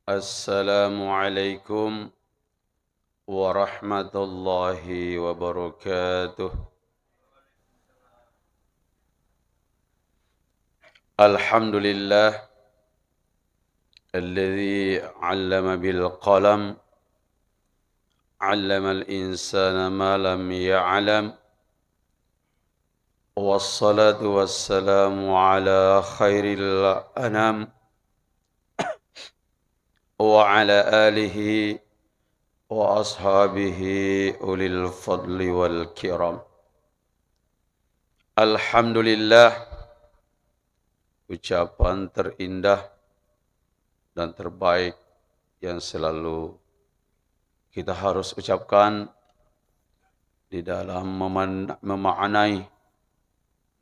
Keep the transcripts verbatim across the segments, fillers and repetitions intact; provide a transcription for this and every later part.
Assalamualaikum warahmatullahi wabarakatuh. Alhamdulillah, alladzi 'allama bil qalam, 'allamal insana ma lam ya'lam. Wassalatu wassalamu ala khairil anam wa ala alihi wa ashabihi ulil fadli wal kiram. Alhamdulillah, ucapan terindah dan terbaik yang selalu kita harus ucapkan di dalam meman-, memaknai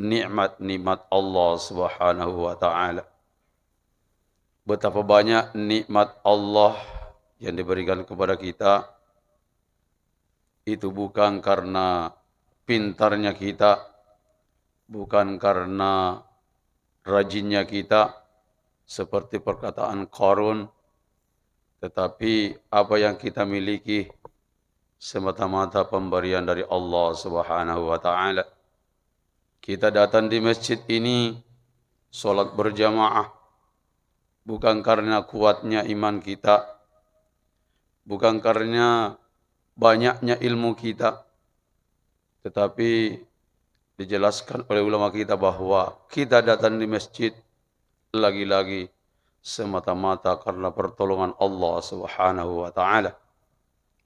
nikmat-nikmat Allah Subhanahu wa Ta'ala. Betapa banyak nikmat Allah yang diberikan kepada kita, itu bukan karena pintarnya kita, bukan karena rajinnya kita, seperti perkataan Qarun, tetapi apa yang kita miliki semata-mata pemberian dari Allah Subhanahu wa Ta'ala. Kita datang di masjid ini, sholat berjamaah, bukan karena kuatnya iman kita, bukan karena banyaknya ilmu kita, tetapi dijelaskan oleh ulama kita bahwa kita datang di masjid lagi-lagi semata-mata karena pertolongan Allah Subhanahu wa Ta'ala.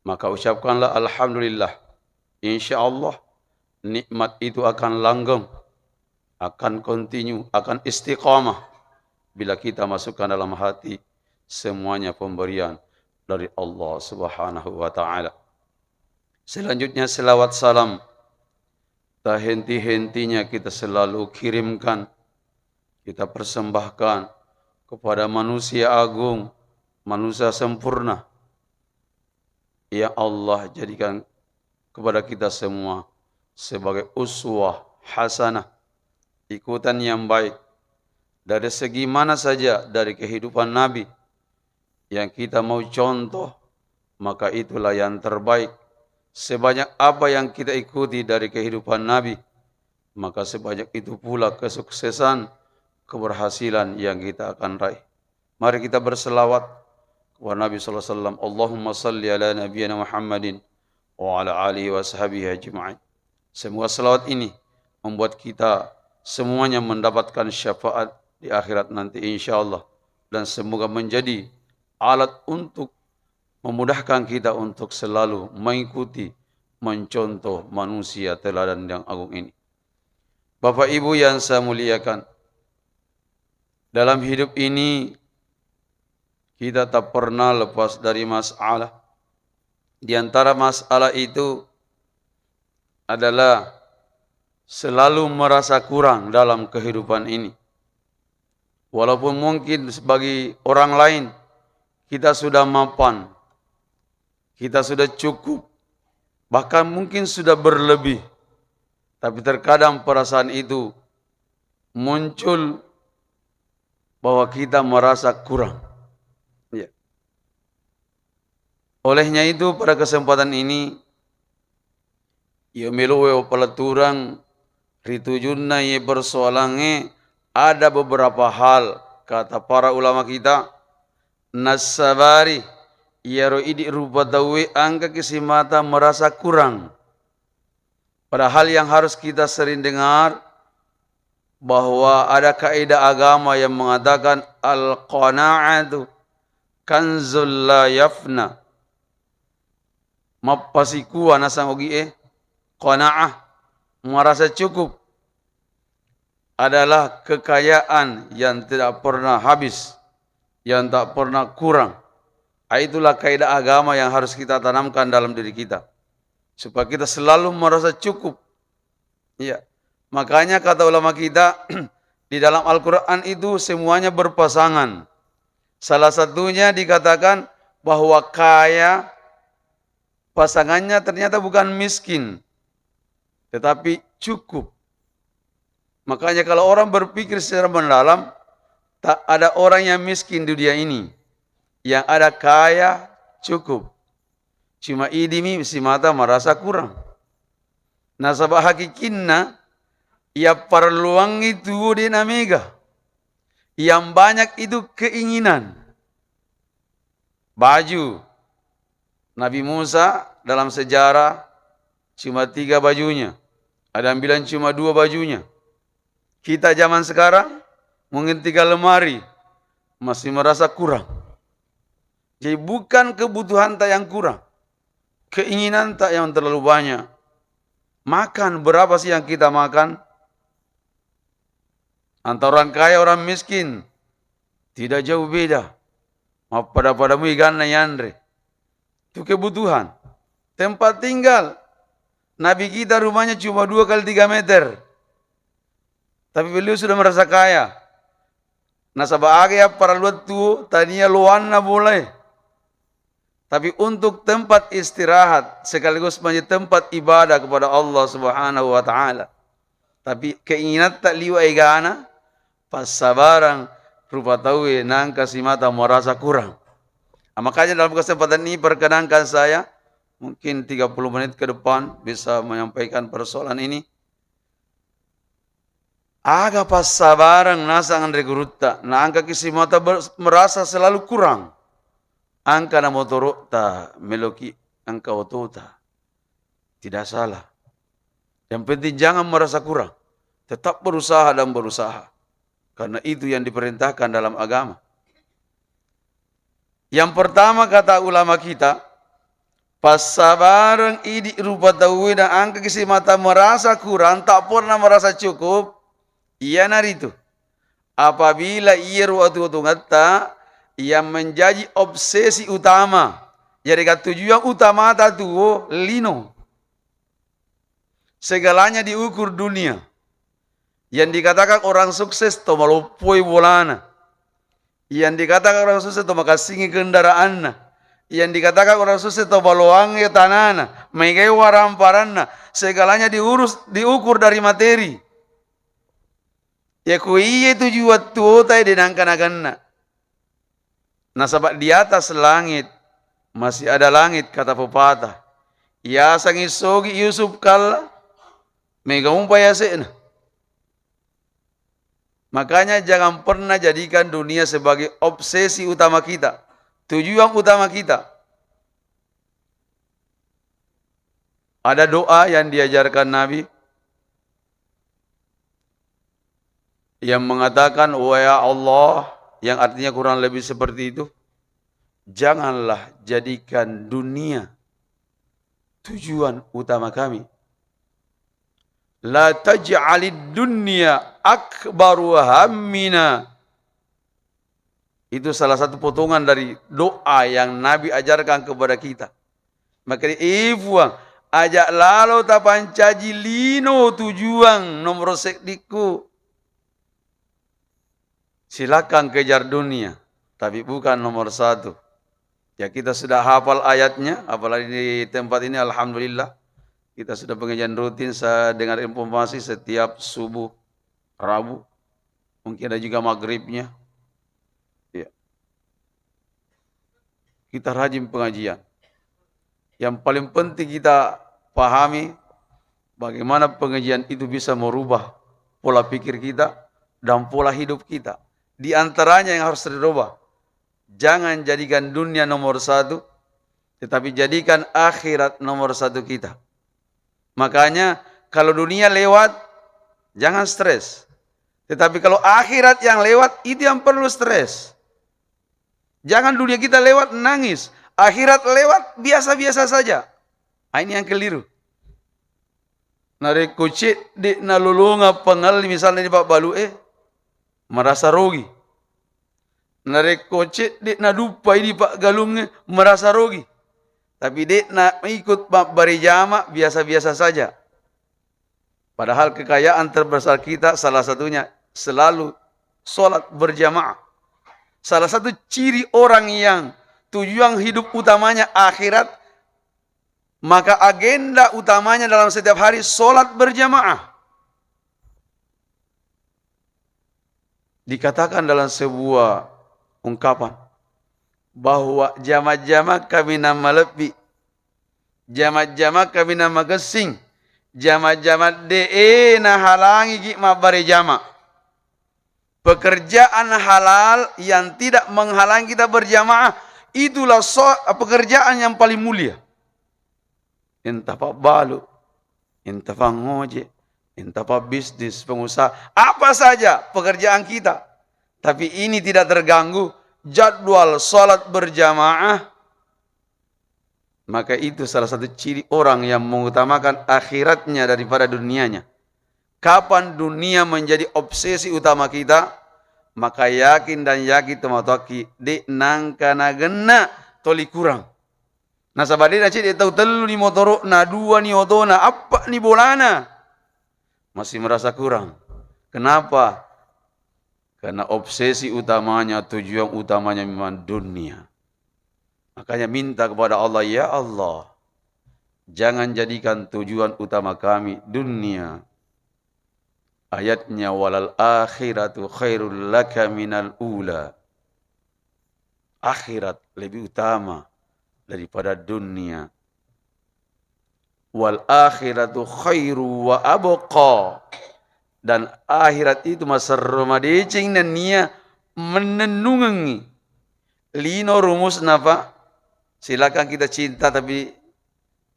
Maka ucapkanlah alhamdulillah. Insya Allah nikmat itu akan langgeng, akan continue, akan istiqamah bila kita masukkan dalam hati semuanya pemberian dari Allah Subhanahu wa Ta'ala. Selanjutnya, selawat salam tak henti-hentinya kita selalu kirimkan, kita persembahkan kepada manusia agung, manusia sempurna. Ya Allah, jadikan kepada kita semua sebagai uswah hasanah, ikutan yang baik dari segi mana saja dari kehidupan Nabi yang kita mau contoh, maka itulah yang terbaik. Sebanyak apa yang kita ikuti dari kehidupan Nabi, maka sebanyak itu pula kesuksesan, keberhasilan yang kita akan raih. Mari kita berselawat kepada Nabi sallallahu alaihi wasallam. Allahumma salli ala nabiyyina Muhammadin wa ala alihi wa sahbihi ajma'in. Semoga selawat ini membuat kita semuanya mendapatkan syafaat di akhirat nanti, insya Allah. Dan semoga menjadi alat untuk memudahkan kita untuk selalu mengikuti, mencontoh manusia teladan yang agung ini. Bapak Ibu yang saya muliakan, dalam hidup ini kita tak pernah lepas dari masalah. Di antara masalah itu adalah selalu merasa kurang dalam kehidupan ini. Walaupun mungkin bagi orang lain kita sudah mapan, kita sudah cukup, bahkan mungkin sudah berlebih, tapi terkadang perasaan itu muncul bahwa kita merasa kurang. Ya. Olehnya itu, pada kesempatan ini, iya meloe palettureng ri tujunna iye persoalangnge, ada beberapa hal, kata para ulama kita, nassabari, iyaro idi rupa tauwe engkaki simata merasa kurang. Padahal yang harus kita sering dengar, bahwa ada kaidah agama yang mengatakan, "Al-qana'atu kanzul la yafna." Mappasikua nasang ogi e, qana'ah, merasa cukup, adalah kekayaan yang tidak pernah habis, yang tak pernah kurang. Ah, itulah kaidah agama yang harus kita tanamkan dalam diri kita, supaya kita selalu merasa cukup. Iya. Makanya kata ulama kita, di dalam Al-Quran itu semuanya berpasangan. Salah satunya dikatakan bahwa kaya, pasangannya ternyata bukan miskin, tetapi cukup. Makanya kalau orang berpikir secara mendalam, tak ada orang yang miskin di dunia ini. Yang ada kaya cukup. Cuma idimi simata merasa kurang. Nasaba hakikinna, iyapparelluangngi tuo de' namega. Yang banyak itu keinginan. Baju. Nabi Musa dalam sejarah cuma tiga bajunya. Ada yang bilang cuma dua bajunya. Kita zaman sekarang mungkin tiga lemari, masih merasa kurang. Jadi bukan kebutuhanta yang kurang, keinginanta yang terlalu banyak. Makan berapa sih yang kita makan? Antara orang kaya, orang miskin, tidak jauh beda. Mappada-pada mui ganna yanre. Itu kebutuhan. Tempat tinggal. Nabi kita rumahnya cuma dua kali tiga meter. Tapi beliau sudah merasa kaya. Nasaba aga yapparelluang tuo, tania loanna bolae. Tapi untuk tempat istirahat sekaligus menjadi tempat ibadah kepada Allah Subhanahu wa Ta'ala. Tapi keinginanta liwa egana, passabarang rupa tauwe nangka simata merasa kurang. Ah, makanya dalam kesempatan ini perkenankan saya mungkin tiga puluh menit ke depan bisa menyampaikan persoalan ini. Aga passabarang nasang anre gurutta, naangkaki simata ber-, merasa selalu kurang. Angka na motoro'ta, meloki angka otota. Tidak salah. Yang penting jangan merasa kurang. Tetap berusaha dan berusaha. Karena itu yang diperintahkan dalam agama. Yang pertama, kata ulama kita, passabareng idi rupa tauwe naangkaki simata merasa kurang, tak pernah merasa cukup, iyanaritu apabila iyaro atuo-tuongetta yang menjadi obsesi utama, yarega tujuan utamata tuo lino. Segalanya diukur dunia. Yang dikatakan orang sukses to maloppoi bolana. Yang dikatakan orang sukses to makassingi kendaraanna. Yang dikatakan orang sukses to baloangnge tanana, maegai waramparanna. Segalanya diurus, diukur dari materi. Ya, ko iye tujuan tuota de nangka naganna. Nasaba di atas langit masih ada langit, kata pepatah. Yasengngi sogi Yusuf Kalla, mega umpa yase'na. Makanya jangan pernah jadikan dunia sebagai obsesi utama kita, tujuan utama kita. Ada doa yang diajarkan Nabi yang mengatakan, "Wa ya Allah," yang artinya kurang lebih seperti itu, "Janganlah jadikan dunia tujuan utama kami. La taj'alid dunya akbaru hammina." Itu salah satu potongan dari doa yang Nabi ajarkan kepada kita. Makanya, "Eh, Puang, aja' lalo tapancaji lino tujuan nomor seddikku. Silakan kejar dunia, tapi bukan nomor satu." Ya, kita sudah hafal ayatnya, apalagi di tempat ini, alhamdulillah. Kita sudah pengajian rutin, saya dengar informasi setiap subuh Rabu. Mungkin ada juga maghribnya. Ya. Kita rajin pengajian. Yang paling penting kita pahami bagaimana pengajian itu bisa merubah pola pikir kita dan pola hidup kita. Di antaranya yang harus dirubah, jangan jadikan dunia nomor satu, tetapi jadikan akhirat nomor satu kita. Makanya, kalau dunia lewat, jangan stres. Tetapi kalau akhirat yang lewat, itu yang perlu stres. Jangan dunia kita lewat, nangis. Akhirat lewat, biasa-biasa saja. Ah, ini yang keliru. Narekko cedde' nalolongang pangalli, misalnya di pabbalu e, merasa rogi. Narekko cedde' naduppai di paggalungnge, merasa rogi. Tapi de'na ikut mabbere jama, biasa-biasa saja. Padahal kekayaan terbesar kita salah satunya selalu sholat berjamaah. Salah satu ciri orang yang tujuan hidup utamanya akhirat, maka agenda utamanya dalam setiap hari sholat berjamaah. Dikatakan dalam sebuah ungkapan, bahwa jama-jama kaminang malebbi, jama-jama kaminang makessing, jama-jama de'e nahalangiki mabbare jama. Pekerjaan halal yang tidak menghalangi kita berjamaah, itulah so-, pekerjaan yang paling mulia. Entah pabbalu, entah pangoje, entah pabisnis, pengusaha, apa saja pekerjaan kita. Tapi ini tidak terganggu, jadwal salat berjamaah, maka itu salah satu ciri orang yang mengutamakan akhiratnya daripada dunianya. Kapan dunia menjadi obsesi utama kita, maka yakin dan yakin tomatoakki, de' nangka nagenna toli kurang. Nasaba de' nacedde tau tellu ni motoro'na, dua ni otona, appa ni bolana. Masih merasa kurang. Kenapa? Karena obsesi utamanya, tujuan utamanya memang dunia. Makanya minta kepada Allah, "Ya Allah, jangan jadikan tujuan utama kami dunia." Ayatnya, "Walal akhiratu khairul laka minal ula." Akhirat lebih utama daripada dunia. "Wal akhiratu khairu wa abqa." Dan akhirat itu maserro madeceng nennia mennennungengngi. Lino rumusna, Pak. Silakan kita cinta, tapi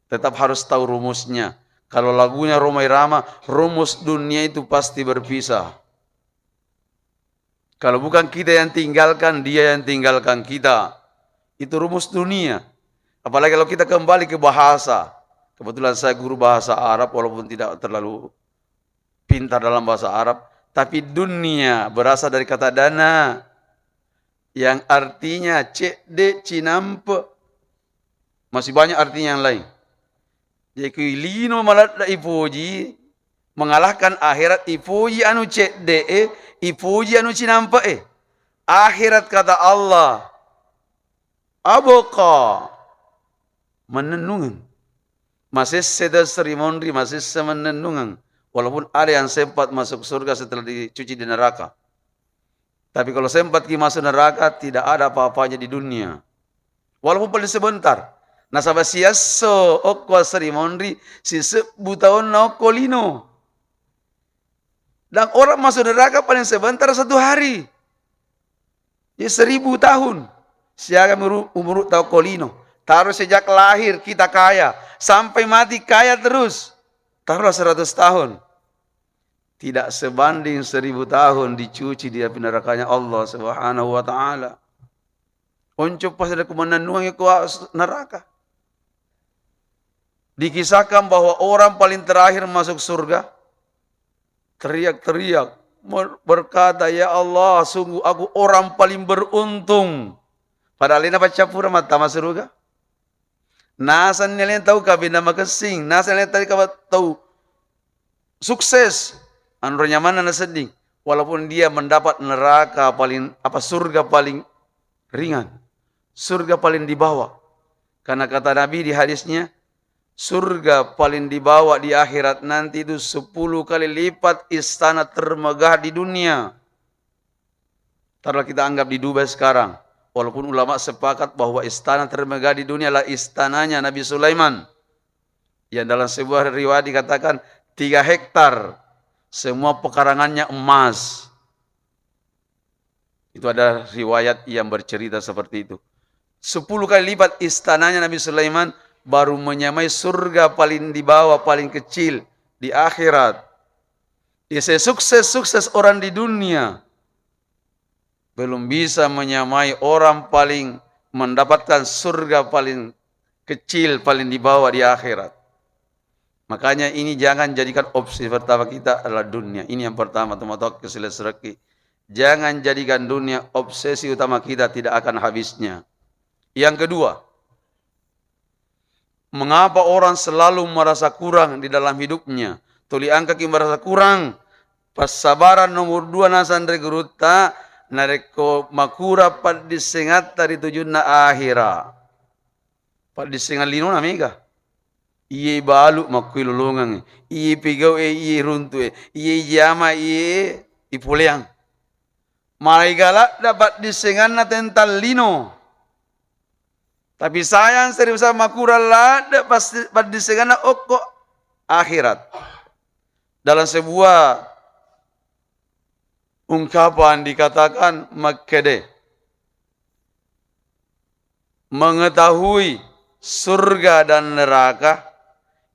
tetap harus tahu rumusnya. Kalau lagunya Rhoma Irama, rumus dunia itu pasti berpisah. Kalau bukan kita yang tinggalkan, dia yang tinggalkan kita. Itu rumus dunia. Apalagi kalau kita kembali ke bahasa. Kebetulan saya guru bahasa Arab, walaupun tidak terlalu pintar dalam bahasa Arab. Tapi dunia berasal dari kata dana, yang artinya cedde, cinampe. Masih banyak artinya yang lain. Jadi, kui lino maladde ipoji, mengalahkan akhirat, ipoji anu cedde'e, ipoji anu cinampe'e. Akhirat, kata Allah, abqa, mennennungeng. Masesse tau seri monri, masesse mennennungeng. Walaupun ada yang sempat masuk surga setelah dicuci di neraka. Tapi kalau sempatki masuk neraka, tidak ada apa-apanya di dunia. Walaupun paling sebentar. Nasaba siesso okko seri monri, sisebbu taunna okko lino. Dan orang masuk neraka paling sebentar satu hari. Jadi seribu tahun. Siaga umuru, umuru tau okko lino. Taruh sejak lahir kita kaya. Sampai mati kaya terus. Taruhlah seratus tahun. Tidak sebanding seribu tahun dicuci di api nerakanya Allah Subhanahu wa Ta'ala. Onco pas ada kumanannuang ko neraka. Dikisahkan bahwa orang paling terakhir masuk surga, teriak-teriak, mer-, berkata, "Ya Allah, sungguh aku orang paling beruntung." Padahal ina baca pura mata masuk surga. Nasanni alena tau kabenna makessing, nasanni alena tau sukses, anro nyamanna nasedding, walaupun dia mendapat neraka paling, apa, surga paling ringan, surga paling di bawah. Karena kata Nabi di hadisnya, surga paling di bawah di akhirat nanti itu sepuluh kali lipat istana termegah di dunia. Taruhlah kita anggap di Dubai sekarang. Walaupun ulama sepakat bahwa istana termegah di dunia adalah istananya Nabi Sulaiman. Yang dalam sebuah riwayat dikatakan tiga hektar, semua pekarangannya emas. Itu ada riwayat yang bercerita seperti itu. Sepuluh kali lipat istananya Nabi Sulaiman baru menyamai surga paling di bawah, paling kecil di akhirat. Jadi, sesukses-sukses orang di dunia, belum bisa menyamai orang paling mendapatkan surga paling kecil, paling di bawah di akhirat. Makanya ini jangan jadikan opsi pertama kita adalah dunia. Ini yang pertama, teman-teman, keselesreki. Jangan jadikan dunia obsesi utama kita, tidak akan habisnya. Yang kedua, mengapa orang selalu merasa kurang di dalam hidupnya? Tuli engkaki merasa kurang. Passabarang nomor dua naseng ri gurutta, narekko makurang paddissengatta ri tujunna akhira. Paddissengang linona mega. Iye balu makkui lolongang, iye pigau e, iye runtu e, iye jama, iye ipoleang. Maega ladda paddissenganna tentang lino. Tapi sayang, seribu makurang ladde pas-, paddissenganna okko akhirat. Dalam sebuah ungkapan dikatakan makkede, mengetahui surga dan neraka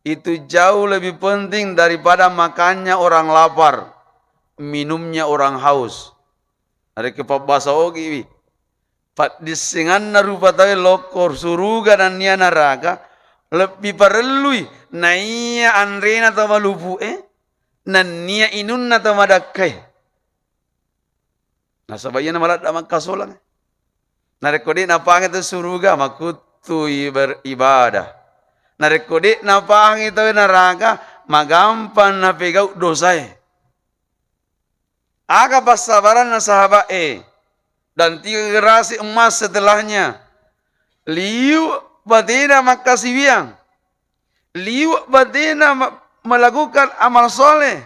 itu jauh lebih penting daripada makannya orang lapar, minumnya orang haus. Narekko pabbasa ogiwi, paddissenganna rupa tauwe lokko suruga nennia neraka lebbi parellui naiya anrena tau malupu'e, nennia inunna tau madakkae. Nasaba iyana maladde makkasolang. Narekko de napahangi tau suruga, makuttui beribadah. Narekko de napahangi tau neraka, magampang napegau dosae. Aga passabaranna sahabat e dan tiga generasi emas setelahnya? Liu batena makkasiwiang, liu batena ma-, melakukan amal soleh.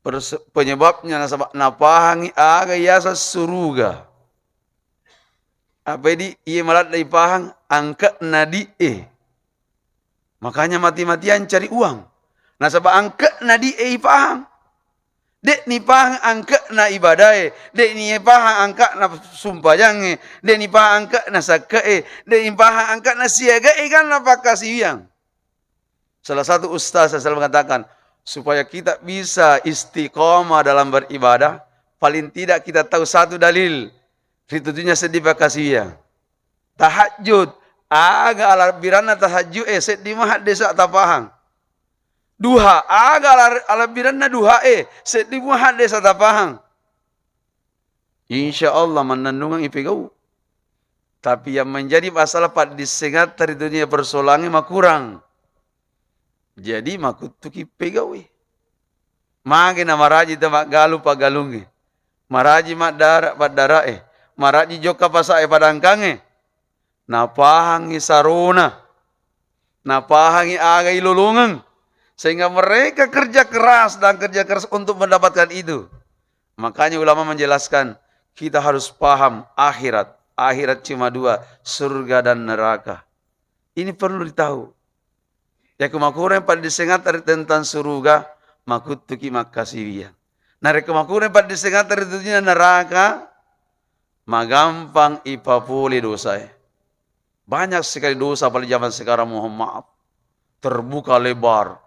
Perse-, penyebabnya nasaba napahangi aga yaseng suruga. Apa di iye maladde ipahang angke'na di e. Makanya mati-matian cari uang. Nasaba angke'na di e ipahang. De nipahang angke'na ibadae, de nipahang angke'na sumpajangnge, de nipahang angke'na sakke'e, de nipahang angke'na siagae ganna pakkasiwiang. Salah satu ustaz saya selalu mengatakan, supaya kita bisa istiqomah dalam beribadah, paling tidak kita tahu satu dalil, ritujunya seddi pakkasiwiang. Tahajud, aga alabbiranna tahajud e, seddi mahadde sa tapahang. Duha, aga ala-, alabbiranna duha e, seddi mahadde sa tapahang. Insya Allah mannennungeng ipegau. Tapi yang menjadi masalah paddissengatta ri dunia persoalangnge makurang. Jadi makuttuki pegaui. Magi na maraji ta maggalu paggalungnge. Maraji maddara paddarae. Maraji jokka pasae padangkangnge. Napahangi sarona. Napahangi aga ilolongeng. Sehingga mereka kerja keras dan kerja keras untuk mendapatkan itu. Makanya ulama menjelaskan, kita harus paham akhirat. Akhirat cuma dua, surga dan neraka. Ini perlu ditahu. Yakko makurang paddissengatta ri tentang suruga, makuttuki makkasiwiang. Narekko makurang paddissengatta ri tentang neraka, magampang ipapole dosae. Banyak sekali dosa, apalagi zaman sekarang, mohon maaf. Terbuka lebar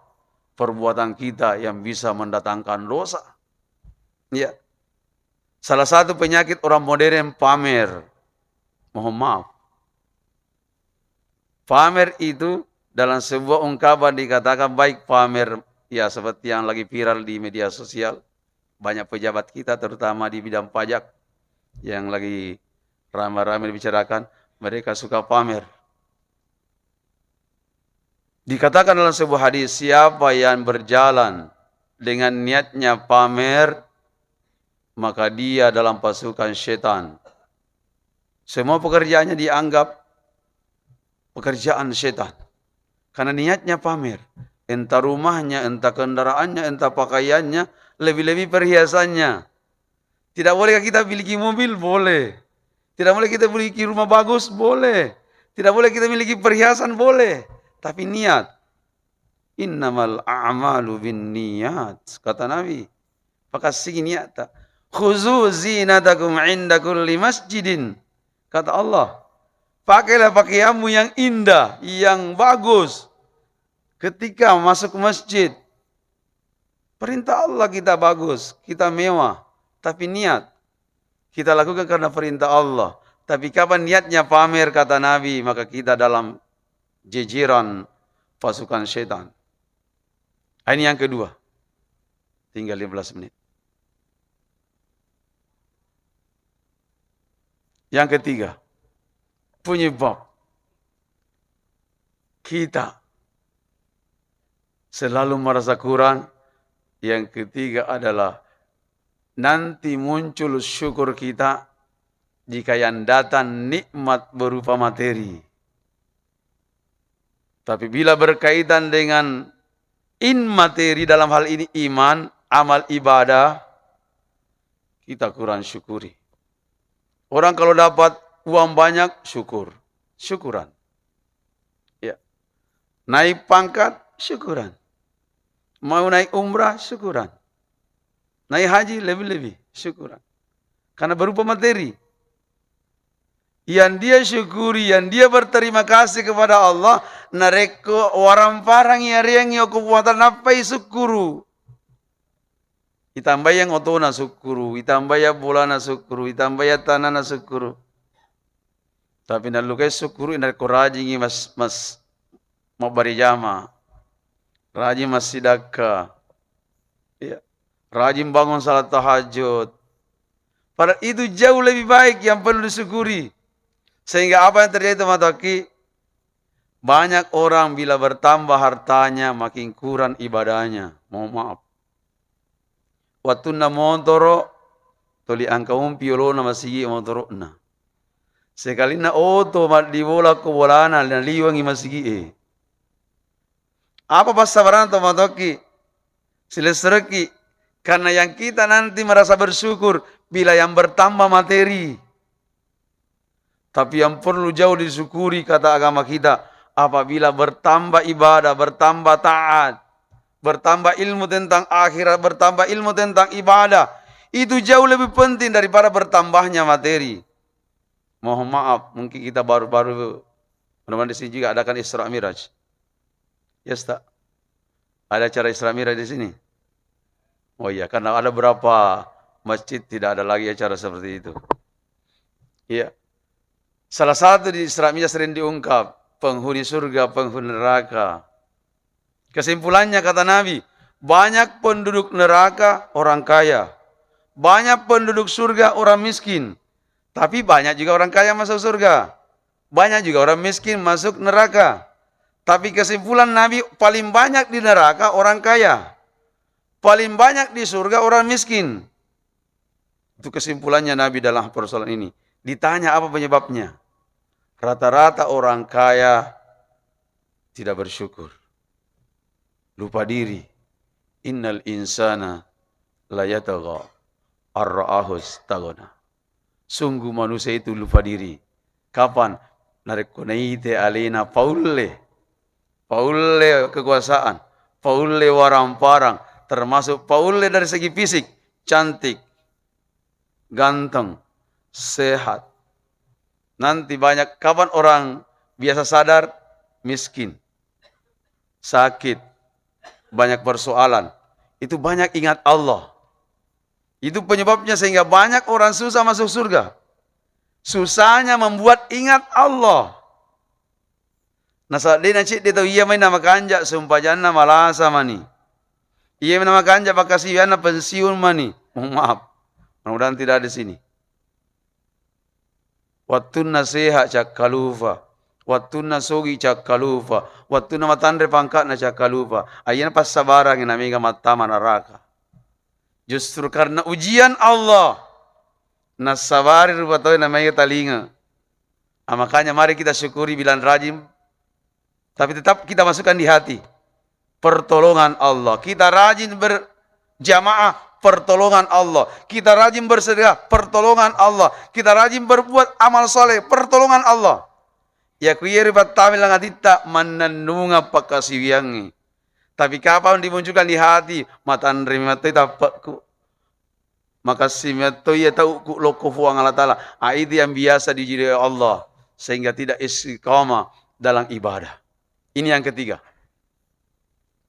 perbuatan kita yang bisa mendatangkan dosa. Ya. Salah satu penyakit orang modern, pamer. Mohon maaf. Pamer itu dalam sebuah ungkapan dikatakan baik pamer, ya, seperti yang lagi viral di media sosial. Banyak pejabat kita, terutama di bidang pajak, yang lagi ramai-ramai dibicarakan, mereka suka pamer. Dikatakan dalam sebuah hadis, siapa yang berjalan dengan niatnya pamer, maka dia dalam pasukan setan. Semua pekerjaannya dianggap pekerjaan setan. Karena niatnya pamer. Entah rumahnya, entah kendaraannya, entah pakaiannya, lebih-lebih perhiasannya. Tidak bolehkah kita miliki mobil? Boleh. Tidak boleh kita miliki rumah bagus? Boleh. Tidak boleh kita miliki perhiasan? Boleh. Tapi niat. "Innamal a'malu binniyat," kata Nabi. Pakassingi niatta. "Khuzu zinatakum inda kulli masjidin," kata Allah. Pakailah pakaianmu yang indah, yang bagus ketika masuk masjid. Perintah Allah kita bagus, kita mewah, tapi niat kita lakukan karena perintah Allah. Tapi kapan niatnya pamer, kata Nabi, maka kita dalam jejeran pasukan setan. Ini yang kedua. Tinggal lima belas menit. Yang ketiga, penyebab kita selalu merasa kurang. Yang ketiga adalah nanti muncul syukur kita jika yang datang nikmat berupa materi. Tapi bila berkaitan dengan in materi, dalam hal ini iman, amal ibadah, kita kurang syukuri. Orang kalau dapat uang banyak, syukur. syukuran. Ya. Naik pangkat, syukuran. Mau naik umrah, syukuran. Naik haji, lebih-lebih, syukuran. Karena berupa materi. Yang dia syukuri, yang dia berterima kasih kepada Allah, narekko waramparang iyareangngi okko Puang Ta'ala, nappai sukkuru. Itambaiang otona sukkuru, itambaiang bolana sukkuru, itambaiang tanana sukkuru. Tapi nallukai sukkuru narekko rajingi mas-, mas-, mabbere jama, rajin massidakka, ya, rajin bangun salat tahajud. Padahal itu jauh lebih baik yang perlu disyukuri. Sehingga apa yang terjadi, teman-teman? Banyak orang bila bertambah hartanya, makin kurang ibadahnya. Mohon maaf. Wattunna motoro, tuli engka umpi olona masigi motoro'na. Sekalinna oto maddibola ko bolana, naliwengi masigi'e. Apa passabaranna to matoki? Silessureki. Karena yang kita nanti merasa bersyukur bila yang bertambah materi. Tapi yang perlu jauh disyukuri, kata agama kita, apabila bertambah ibadah, bertambah taat, bertambah ilmu tentang akhirat, bertambah ilmu tentang ibadah, itu jauh lebih penting daripada bertambahnya materi. Mohon maaf, mungkin kita baru-baru, mudah-mudahan di sini juga adakan Isra Miraj. Yes, tak? Ada acara Isra Miraj di sini? Oh iya, karena ada berapa masjid tidak ada lagi acara seperti itu. Iya. Salah satu di Isra Miraj sering diungkap, penghuni surga, penghuni neraka. Kesimpulannya, kata Nabi, banyak penduduk neraka orang kaya, banyak penduduk surga orang miskin, tapi banyak juga orang kaya masuk surga. Banyak juga orang miskin masuk neraka. Tapi kesimpulan Nabi, paling banyak di neraka orang kaya. Paling banyak di surga orang miskin. Itu kesimpulannya Nabi dalam persoalan ini. Ditanya apa penyebabnya? Rata-rata orang kaya tidak bersyukur. Lupa diri. Innal insana layatagha arra'ahu istaghna. Sungguh manusia itu lupa diri. Kapan? Narekko naite alena paulle. Paulle kekuasaan, paulle waramparang, termasuk paulle dari segi fisik, cantik, ganteng, sehat. Nanti banyak, kapan orang biasa sadar? Miskin, sakit, banyak persoalan. Itu banyak ingat Allah. Itu penyebabnya sehingga banyak orang susah masuk surga. Susahnya membuat ingat Allah. Nasaba de' nacedde tau iya mai namakanja sumpajanna malasa mani. Iya mai namakanja pakkasiwianna pensiun mani. Mohon maaf. Mudah-mudahan tidak ada di sini. Wattunna sehat cakkalupa. Wattunna sogi cakkalupa. Wattunna matanre pangkatna cakkalupa. Ayyana passabarangngi namega mattama neraka. Justru karena ujian Allah, nassabari rupa tauwe namaega talinga. Ah, makanya mari kita syukuri bilang rajin, tapi tetap kita masukkan di hati. Pertolongan Allah. Kita rajin berjamaah, pertolongan Allah. Kita rajin bersedekah, pertolongan Allah. Kita rajin berbuat amal soleh, pertolongan Allah. Iya ku iya ripattama ri laleng atitta, mannennungeng pakkasiwiangnge. Tapi kapang dimunculkan di hati, matanre mettoi tappekku. Makessing mettoi iya tauku lokko Puang Allah Ta'ala. Ah, itu yang biasa diuji oleh Allah, sehingga tidak istiqamah dalam ibadah. Ini yang ketiga.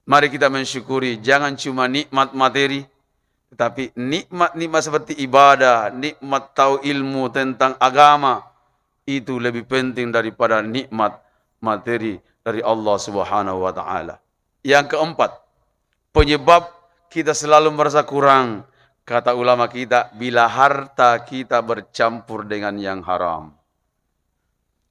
Mari kita mensyukuri, jangan cuma nikmat materi, tetapi nikmat-nikmat seperti ibadah, nikmat tahu ilmu tentang agama, itu lebih penting daripada nikmat materi dari Allah Subhanahu wa Ta'ala. Yang keempat, penyebab kita selalu merasa kurang, kata ulama kita, bila harta kita bercampur dengan yang haram.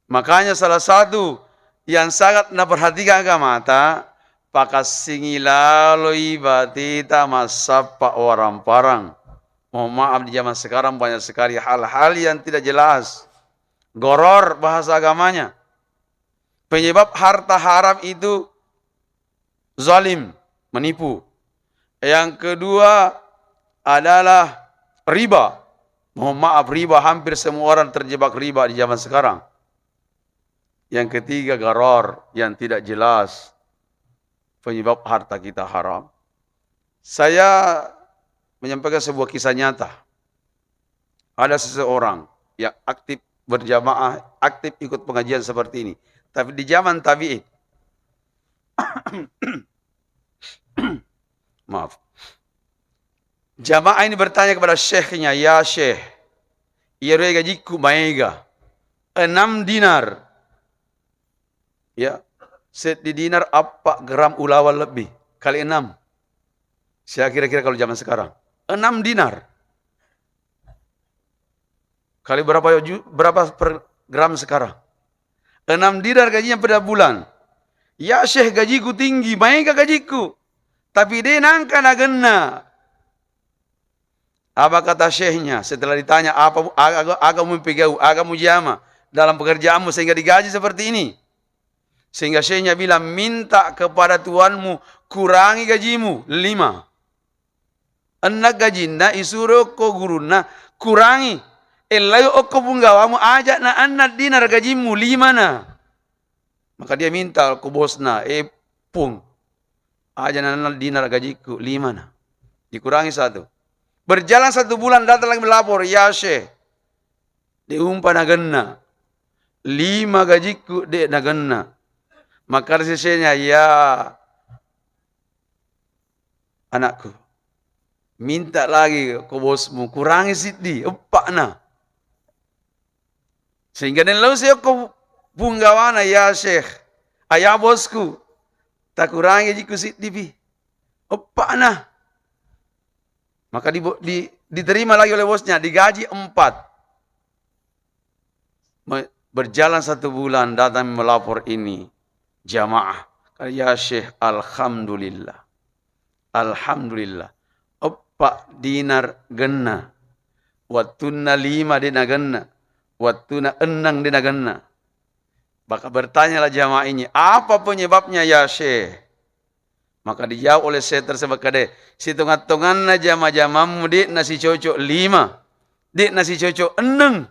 Makanya salah satu yang sangat naperhatikan agamata, pakassingi laloi bateta massappa waramparang. Mohon maaf, di zaman sekarang banyak sekali hal-hal yang tidak jelas. Goror bahasa agamanya. Penyebab harta haram itu zalim, menipu. Yang kedua adalah riba. Mohon maaf, riba, hampir semua orang terjebak riba di zaman sekarang. Yang ketiga, gharar yang tidak jelas, penyebab harta kita haram. Saya menyampaikan sebuah kisah nyata. Ada seseorang yang aktif berjamaah, aktif ikut pengajian seperti ini. Tapi di zaman tabi'in, maaf. Jamaah ini bertanya kepada syekhnya, "Ya Syekh, iyaro gajikku maega enam dinar." Ya, seddi dinar eppa gram ulaweng lebbi kali enam. Saya kira-kira kalau zaman sekarang, enam dinar. Kali berapa ju-, berapa per gram sekarang? Enam dinar gajinya pada bulan. "Ya Syekh, gajiku tinggi, maega gajiku. Tapi de nangka nagenna." Apa kata syekhnya setelah ditanya, "Apa mu-, aga, aga, aga mupigau, aga mujama dalam pekerjaanmu sehingga digaji seperti ini?" Sehingga syekhnya bilang, "Minta kepada Tuhanmu, kurangi gajimu." Lima. Enneng gajinna isuro ko gurunna, "Kurangi. Ellai okko punggawamu, aja na enneng dinar gajimmu, lima na." Maka dia minta ko bosna, "Eh, Pung, aja na enneng dinar gajiku, lima na." Dikurangi satu. Berjalan satu bulan, datang lagi melapor, "Ya Syekh, de umpa nagenna. Lima gajiku de nagenna." Maka syekhnya, "Ya anakku, minta lagi ko bosmu, kurangi siddi, eppa na." Sehingga nellausi okko punggawana, "Ya Syekh, aya bosku, takurangi gajiku siddi pi. Eppa na." Maka di, di, diterima lagi oleh bosnya, digaji empat. Me-, berjalan satu bulan, datang melapor ini jamaah. "Ya Syekh, alhamdulillah. Alhamdulillah. Eppa dinar genna. Wattunna lima de nagenna. Wattuna enneng de nagenna." Maka bertanyalah jamaah ini, "Apa penyebabnya, ya Syekh?" Maka dijawab oleh syekh tersebut, kade, "Sitongang-tonganna jama-jamammu, de nasicocok lima, de nasicocok enneng.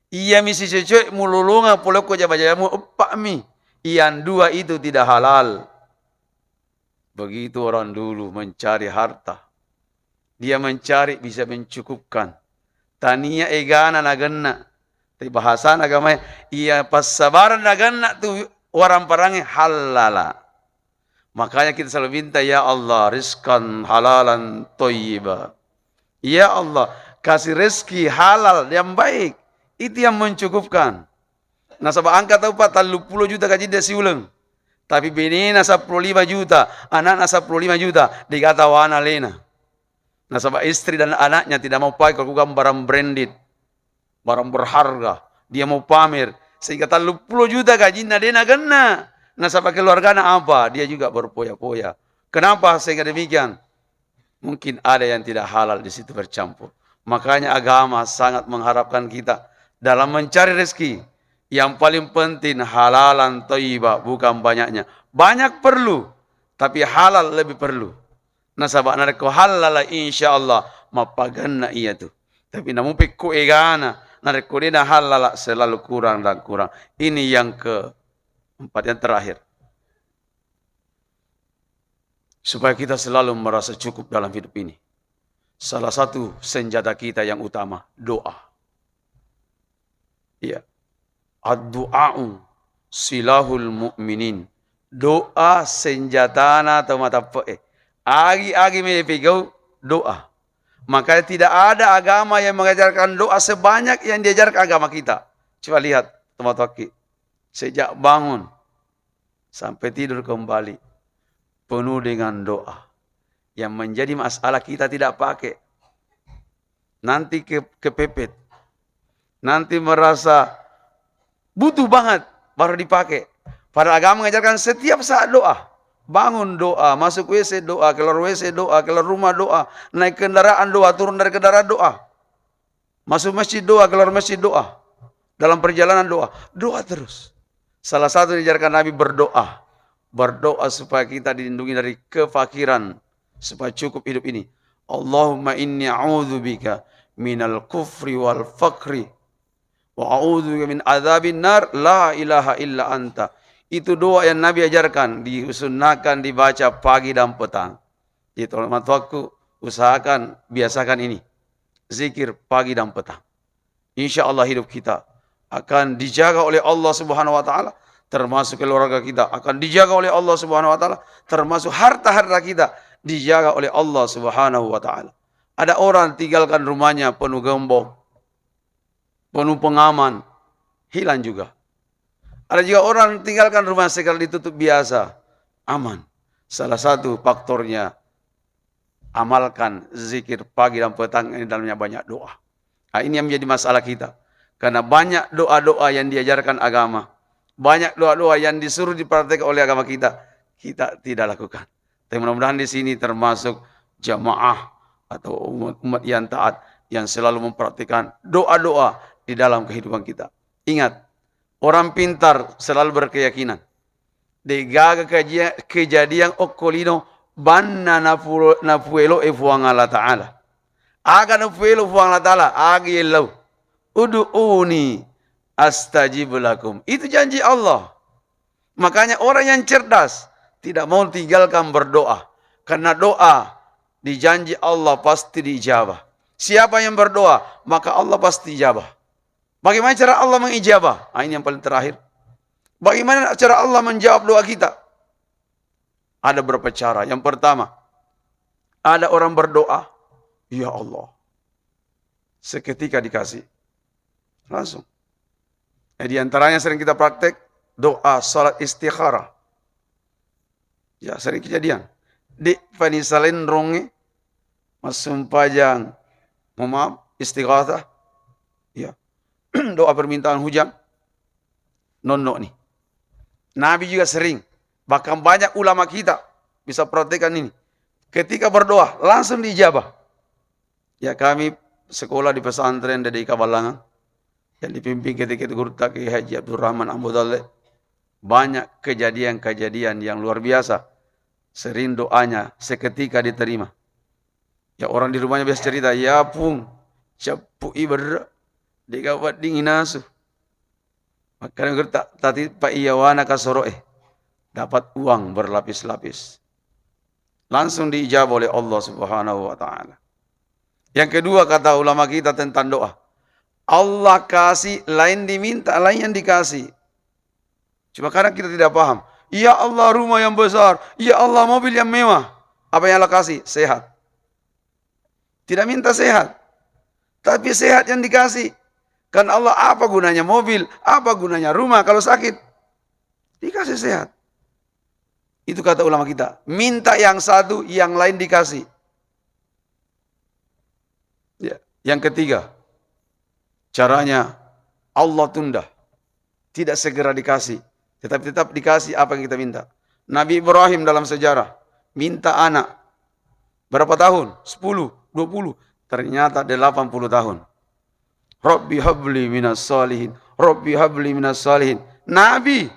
Iyami sicocok mulolongang pole ko jama-jamammu, eppa mi. Yang dua itu tidak halal." Begitu orang dulu mencari harta. Dia mencari bisa mencukupkan. Tania egana nagenna. Tapi bahasana agama, iya passabaran nagenna tu waramparangnge hallala. Makanya kita selalu minta, "Ya Allah, rizqan halalan thayyiba." Ya Allah, kasih rezeki halal yang baik. Itu yang mencukupkan. Nasaba engka tau, Pak, telluppulo juta gajinna siuleng. Tapi benena seppulo lima juta, anakna seppulo lima juta, degata wana alena. Nasaba istri dan anaknya tidak mau pakai kalau bukan barang branded, barang berharga. Dia mau pamer. Sehingga telluppulo juta gajinna de nagenna. Nasaba keluargana apa? Dia juga berfoya-foya. Kenapa sehingga demikian? Mungkin ada yang tidak halal di situ bercampur. Makanya agama sangat mengharapkan kita dalam mencari rezeki. Yang paling penting halalan thayyiba, bukan banyaknya. Banyak perlu, tapi halal lebih perlu. Nasaba narekko hallala, insya Allah mappagenna iyatu. Tapi namu pekko egana, narekko de nahallala, selalu kurang dan kurang. Ini yang keempat, yang terakhir. Supaya kita selalu merasa cukup dalam hidup ini. Salah satu senjata kita yang utama, doa. Iya. Ad-du'a'u silahul mu'minin. Doa senjatana tau matappe'e. Agi-agi mepegau doa. Makanya tidak ada agama yang mengajarkan doa sebanyak yang diajarkan agama kita. Coba lihat, teman-teman. Sejak bangun sampai tidur kembali, penuh dengan doa. Yang menjadi masalah, kita tidak pakai. Nanti ke-, kepepet. Nanti merasa butuh banget, baru dipakai. Padahal agama mengajarkan setiap saat doa. Bangun doa, masuk W C doa, keluar W C doa, keluar rumah doa, naik kendaraan doa, turun dari kendaraan doa. Masuk masjid doa, keluar masjid doa. Dalam perjalanan doa. Doa terus. Salah satu yang diajarkan Nabi berdoa. Berdoa supaya kita dilindungi dari kefakiran. Supaya cukup hidup ini. "Allahumma inni a'udzubika minal kufri wal faqri, Wa a'udzubika min adzabin nar, la ilaha illa anta. Itu doa yang Nabi ajarkan, disunnahkan dibaca pagi dan petang. Jadi, tolong matuakku, usahakan, biasakan ini. Zikir pagi dan petang. Insya Allah hidup kita akan dijaga oleh Allah Subhanahu wa Ta'ala, termasuk keluarga kita akan dijaga oleh Allah Subhanahu wa Ta'ala, termasuk harta-harta kita dijaga oleh Allah Subhanahu wa Ta'ala. Ada orang tinggalkan rumahnya penuh gembok, penuh pengaman, hilang juga. Ada juga orang tinggalkan rumah sekedar ditutup biasa, aman. Salah satu faktornya amalkan zikir pagi dan petang, ini dalamnya banyak doa. Nah, ini yang menjadi masalah kita. Karena banyak doa-doa yang diajarkan agama, banyak doa-doa yang disuruh dipraktekkan oleh agama kita, kita tidak lakukan. Tapi mudah-mudahan di sini termasuk jamaah atau umat, umat yang taat, yang selalu mempraktikkan doa-doa di dalam kehidupan kita. Ingat, orang pintar selalu berkeyakinan. De'gaga kajia-, kejadian okko lino banna napu-, napuelo'e Fuang Allah Ta'ala. Aga napuelo Fuang Allah Ta'ala, aga yellau. Udu'uni astajib lakum. Itu janji Allah. Makanya orang yang cerdas tidak mau tinggalkan berdoa. Karena doa dijanji Allah pasti diijabah. Siapa yang berdoa, maka Allah pasti ijabah. Bagaimana cara Allah mengijabah? Ah, ini yang paling terakhir. Bagaimana cara Allah menjawab doa kita? Ada beberapa cara. Yang pertama, ada orang berdoa, "Ya Allah," seketika dikasih. Langsung. Eh, di antaranya sering kita praktek, doa salat istikharah. Ya, sering kejadian. Di panisalen ronge, massumpajang, mohon maaf, istighatsah. Ya. Doa permintaan hujan. Nonno nih. Nabi juga sering. Bahkan banyak ulama kita bisa praktekkan ini. Ketika berdoa, langsung diijabah. Ya, kami sekolah di pesantren di Kabalangan yang dipimpin ketika itu gurutta Kiai Haji Abdurrahman Ambo Dalle. Banyak kejadian-kejadian yang luar biasa. Sering doanya seketika diterima. Ya, orang di rumahnya biasa cerita, "Ya pung, ceppu iber, dega wedding inasu." Makkeda gurutta, tati pa iyawana kasoro'e, dapat uang berlapis-lapis. Langsung diijabah oleh Allah Subhanahu wa Ta'ala. Yang kedua, kata ulama kita tentang doa, Allah kasih, lain diminta, lain yang dikasih. Cuma kadang kita tidak paham. Ya Allah, rumah yang besar. Ya Allah, mobil yang mewah. Apa yang Allah kasih? Sehat. Tidak minta sehat. Tapi sehat yang dikasih. Karena Allah, apa gunanya mobil? Apa gunanya rumah kalau sakit? Dikasih sehat. Itu kata ulama kita. Minta yang satu, yang lain dikasih. Ya. Yang ketiga, caranya Allah tunda. Tidak segera dikasih. Tetapi tetap dikasih apa yang kita minta. Nabi Ibrahim dalam sejarah minta anak. Berapa tahun? Sepuluh, dua puluh. Ternyata delapan puluh tahun. "Rabbi habli minas salihin. Rabbi habli minas salihin." Nabi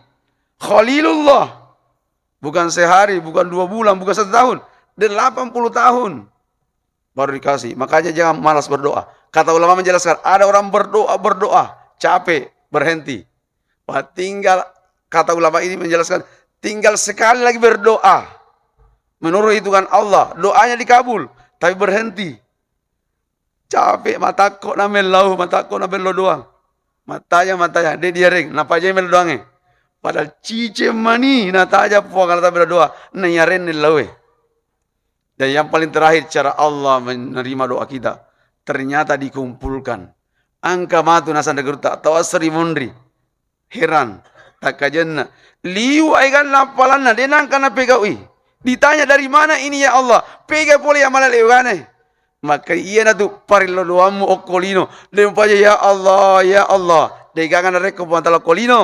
Khalilullah. Bukan sehari, bukan dua bulan, bukan satu tahun. Delapan puluh tahun baru dikasih. Makanya jangan malas berdoa. Kata ulama menjelaskan, ada orang berdoa, berdoa, capek, berhenti. Wah, tinggal, kata ulama ini menjelaskan, tinggal sekali lagi berdoa. Menurut hitungan Allah, doanya dikabul, tapi berhenti. Capek, matakko na mellau, matakko na mello doang. Matajang, matajang, de diareng, napajai mello doangnge. Padahal ciceng mani nataja Puang Allah Ta'ala mello doa, na iareng nellaue. Dan yang paling terakhir, cara Allah menerima doa kita, ternyata dikumpulkan. Engka matu naseng ri gurutta, tau asseri monri. Heran, takkajenna. Liwe' eganna appalanna, de' nangka napegau'i. Ditanya, "Dari mana ini, ya Allah?" Pega pole amala leogane. Maka iyanatu parillo doammu okko lino. De' mupaja, "Ya Allah, ya Allah." De'gaga narekko Puang Ta'ala okko lino.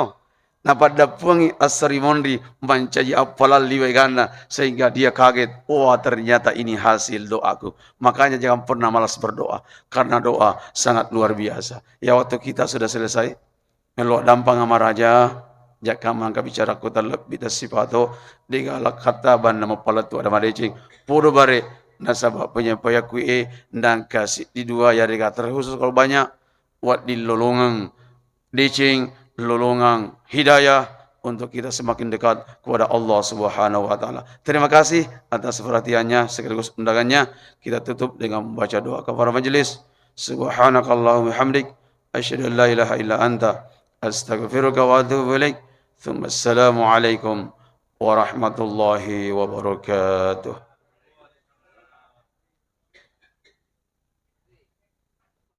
Napaddeppuangngi asseri monri mancaji appalang liwe' eganna, sehingga dia kaget, "Wah, ternyata ini hasil doaku." Makanya jangan pernah malas berdoa, karena doa sangat luar biasa. Ya, waktu kita sudah selesai. Melo dampang amaraja, jakka mangka bicarakku tellebbi tessipato, de'ga lakkatta banna mappalettu ada madeceng. Podo bare, nasaba penyampaianku e, nangka siddi dua yarega terkhusus kalau banyak, wedding lolongeng licin, lolongang hidayah untuk kita semakin dekat kepada Allah Subhanahu wa Ta'ala. Terima kasih atas perhatiannya sekaligus undangannya. Kita tutup dengan membaca doa kafaratul majelis. Subhanakallahumma hamdik, asyhadu an la ilaha illa anta, astaghfiruka wa atubu ilaik. Tsumma assalamualaikum warahmatullahi wabarakatuh.